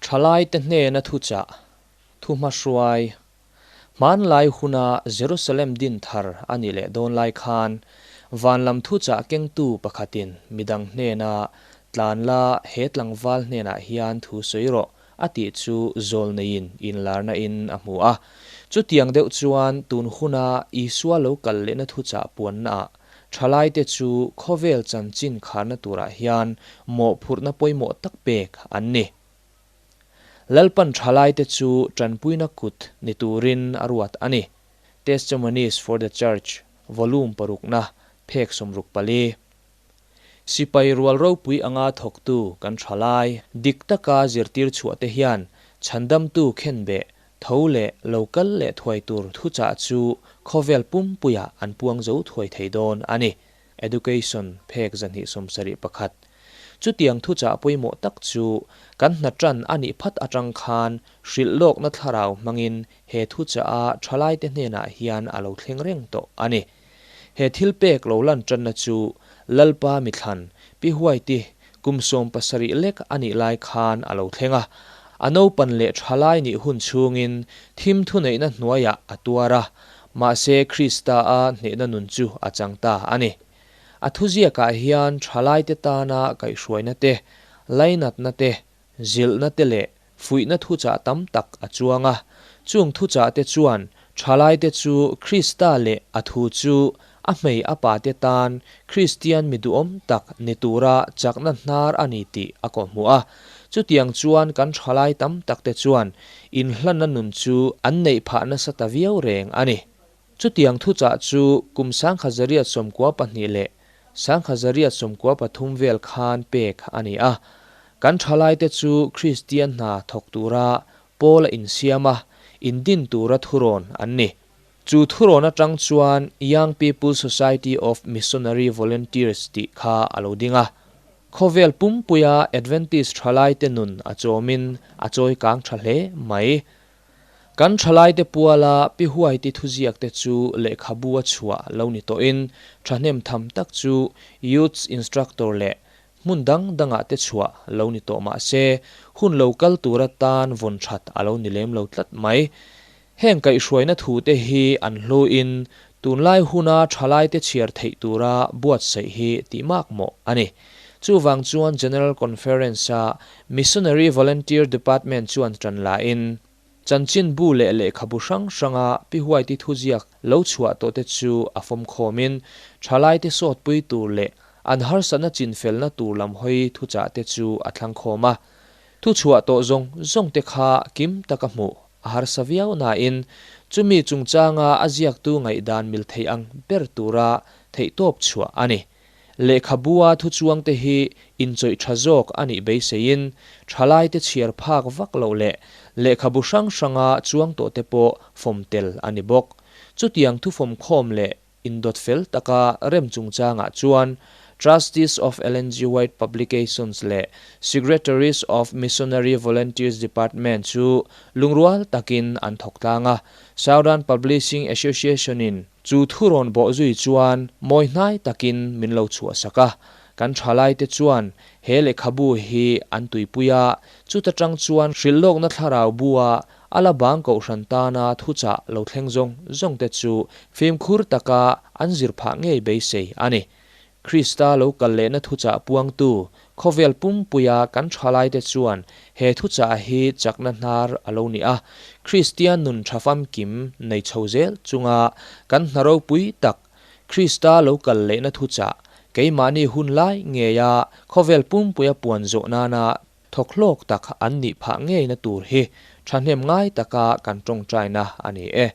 Thalaite hnena thuchah, thuhmahruai, Hmanlai huna Jerusalem din thar a nih leh dawn lai khan van lam thuchah kengtu pakhatin midang hnena tlan la he tlangval hnenah hian thu sawi rawh a tih chu zawlneiin inlarna in a hmu a. Chutiang deuh chuan tun huna Isua lo kal lehna thuchah puannaah thalaite chu khawvel chanchin kharna turah hian mawhphurhna pawimawh tak pek an ni. Lalpan thalaite chu tanpuina kut ni turin a ruat a ni. Testimonies for the Church, Volume parukna, phek 64. Sipai rual ropui anga thawktu kan thalai dik taka zirtir chhuah te hian chhandamtu khenbeh tho leh lo kal leh thuai tur thuchah chu khawvel pumpuiah an puang zo thuai thei dawn a ni. Education, phek 271. Chutiang thuchah pawimawh tak chu kan hna tan a nih phat atang khan hrilh lawkna thlarau hmangin he thuchah a thalaite hnenah hian a lo thleng reng tawh a ni. He thil pek lo lan tanna chu Lalpa mithlan Pi Huaiti kum 17 lek a nih lai khan a lo thleng a. A naupan leh thalai nih hun chhungin thim thuneihna hnuaiah a tuar a, mahse Krista a hnehna nun chu a chang ta a ni. A thuziakah hian thalaite tana kaihhruaina te, lainatna te, zilhna te leh fuihna thuchah tam tak a chuang a. Chung thuchah te chuan thalaite chu Krista leh a thu chu a hmei a pa te tan Kristian mi duhawm tak ni tura chakna hnar a ni tih a kawhhmuh a. Chutiang chuan kan thalai tam tak te chuan inhlanna nun chu an neih phah nasa ta viau reng a ni. Chutiang thuchah chu kum 1992 leh 1993 vel khan pek a ni a. Kan thalaite chu Kristian hna thawk tura pawla insiam a, indin tura thurawn an ni. Chu thurawn atang chuan Young People Society of Missionary Volunteers tih kha a lo ding a. Khawvel pumpuia Adventist thalaite nun a chawmin a chawi kang tha hle mai. Kan thalaite puala Pi Huaiti thuziak te chu lehkhabu a chhuah lo ni tawhin thahnem tham tak chu Youths Instructor leh hmun dang dangah te chhuah lo ni tawh mah se hun lo kal tura tan vawn that a lo ni lem lo tlat mai. Heng kaihhruaina thu te hi an hluin tunlai huna thalaite chhiar theih tura buatsaih hi tih mak mawh a ni. Chuvang chuan General Conference-a Missionary Volunteer Department chuan tan lain chanchin bu leh lehkhabu hrang hranga Pi Huaiti thuziak lo chhuah tawh te chu a fawm khawmin thalaite sawtpui tur leh an harsatna chinfelna tur lam hawi thuchah te chu a thlang khawm a. Thu chhuah tawh zawng zawng te kha kim taka hmuh a harsa viau nain chumi chungchanga a ziaktu ngaihdan mil thei ang ber tura theihtawp chhuah a ni. Lehkhabua thu chuang te hi inchawih tha zawk a nih beiseiin thalaite chhiar phak vak loh leh lehkhabu hrang hranga chuang tawh te pawh fawm tel a ni bawk. Chutiang thu fawm khawm leh indawt fel taka rem chungchangah chuan Trustees of Ellen G. White Publications leh Secretaries of Missionary Volunteers Department chu lungrual takin an thawk tlang a. Southern Publishing Association-in chu thurawn bawh zui chuan mawi hnai takin min lo chhuahsak a. Kan thalaite chuan he lehkhabu hi an tuipui a, chuta tang chuan hrilhlawkna thlarau bua a la bang kohhran tana thuchah lo thleng zawng zawng te chu fimkhur taka an zir phah ngei beisei a ni. Krista lo kal lehna thuchah puangtu khawvel pumpuia kan thalaite chuan he thuchah hi chakna hnar a lo ni a. Kristian nun tha famkim nei chho zel chunga kan hna ropui tak Krista lo kal lehna thuchah keimahni hun lai ngeia khawvel pumpuia puan zawh nana thawkhlawk tak an nih phah ngeina tur hi thahnem ngai taka kan tawngtaina a ni e.